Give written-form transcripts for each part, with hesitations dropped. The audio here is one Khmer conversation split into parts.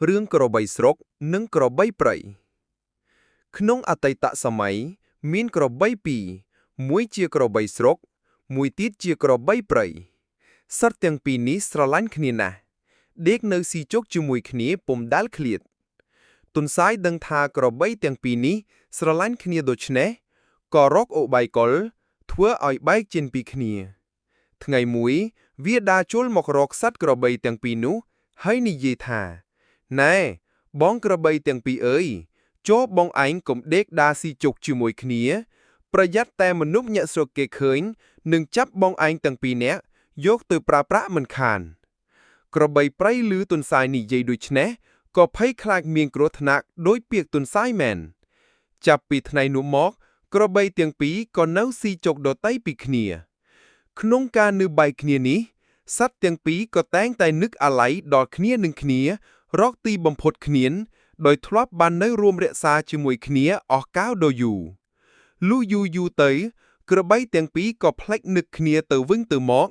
រឿងក្របីស្រុកនិងក្របីព្រៃក្នុងអតីតសម័យមានក្របីពីរមួយជាក្របីស្រុកមួយទៀតជាក្របីព្រៃសត្វទាំងពីរនេះស្រឡាញ់គ្នាណាស់ដេកនៅស៊ីជោគជាមួយគ្នាពុំដែលឃ្លាតទន្សាយដឹងថាក្របីទាំងពីរនេះស្រឡាញ់គ្នាដូច្នេះក៏រកឧបាយកលធ្វើឲ្យបែកចេញពីគ្នា ថ្ងៃមួយវាដើរជុលមករកសត្វក្របីទាំងពីរនោះហើយនិយាយថាណែបងក្របីទាំងពីរអើយចូលបងឯងកុំដេកដាស៊ីជុកជាមួយគ្នា ប្រយ័ត្នតែមនុស្សអ្នកស្រុកគេឃើញនឹងចាប់បងឯងទាំងពីរនាក់យកទៅប្រើប្រាក់មិនខាន ក្របីព្រៃលឺទន្សាយនិយាយដូច្នេះក៏ភ័យខ្លាចមានគ្រោះថ្នាក់ដោយពាក្យទន្សាយមែនចាប់ពីថ្ងៃនោះមក ក្របីទាំងពីរក៏នៅស៊ីជុកដតីពីគ្នា ក្នុងការនៅបែកគ្នានេះសត្វទាំងពីរក៏តែងតែនឹកអាល័យដល់គ្នានឹងគ្នា រកទីបំផុតគ្នាដោយធ្លាប់បាននៅរួមរក្សាជាមួយគ្នាអស់កាលដ៏យូរលុះយូរយូរទៅ ក្របីទាំងពីរក៏ផ្លេចនឹកគ្នាទៅវិញទៅមក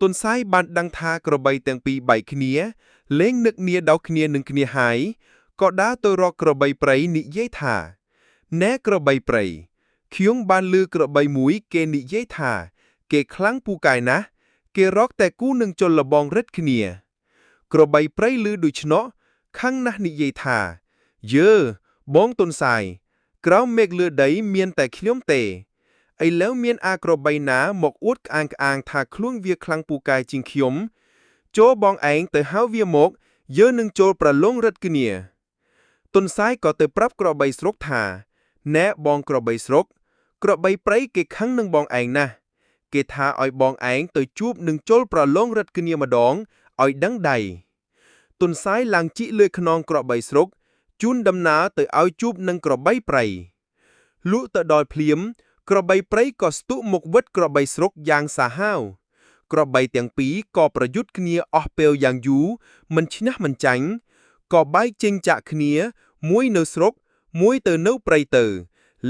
ទន្សាយបានដឹងថាក្របីទាំងពីរបែកគ្នាលែងនឹកនាដល់គ្នានឹងគ្នាហើយក៏ដើរទៅរកក្របីព្រៃនិយាយថាណែក្របីព្រៃខ្ញុំបានលឺក្របីមួយគេនិយាយថា គេខ្លាំងពូកែណាស់គេរកតែគូនឹងជលលបងរិទ្ធគ្នា ក្របីព្រៃលឺដូច្នោះខឹងណាស់និយាយថាយើបងទុនសាយក្រោមមេឃលើដីមានតែខ្ញុំទេឥឡូវមានអាក្របីណាមកអួតក្អាងក្អាងថាខ្លួនវាខ្លាំងពូកែជាងខ្ញុំចូលបងឯងទៅហៅវាមកយើងនឹងចូលប្រឡងរិទ្ធគ្នាទុនសាយក៏ទៅប្រាប់ក្របីស្រុកថាណែបងក្របីស្រុក ក្របីព្រៃគេខឹងនឹងបងឯងណាស់គេថាឲ្យបងឯងទៅជួបនឹងចូលប្រឡងរិទ្ធគ្នាម្ដងឲ្យដឹងដៃទុនសាយឡើងជីកលើខ្នងក្របីស្រុកជូនដំណើរទៅឲ្យជួបនឹងក្របីព្រៃលក់ទៅដល់ភ្លាម ក្របីព្រៃក៏ស្ទុះមកវិតក្របីស្រុកយ៉ាងសាហាវក្របីទាំងពីរក៏ប្រយុទ្ធគ្នាអស់ពេលយ៉ាងយូរមិនឈ្នះមិនចាញ់ក៏បែកចេញចាក់គ្នា មួយនៅស្រុក មួយទៅនៅព្រៃទៅ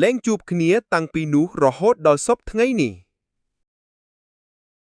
លែងជួបគ្នាតាំងពីនោះរហូតដល់សព្វថ្ងៃនេះ។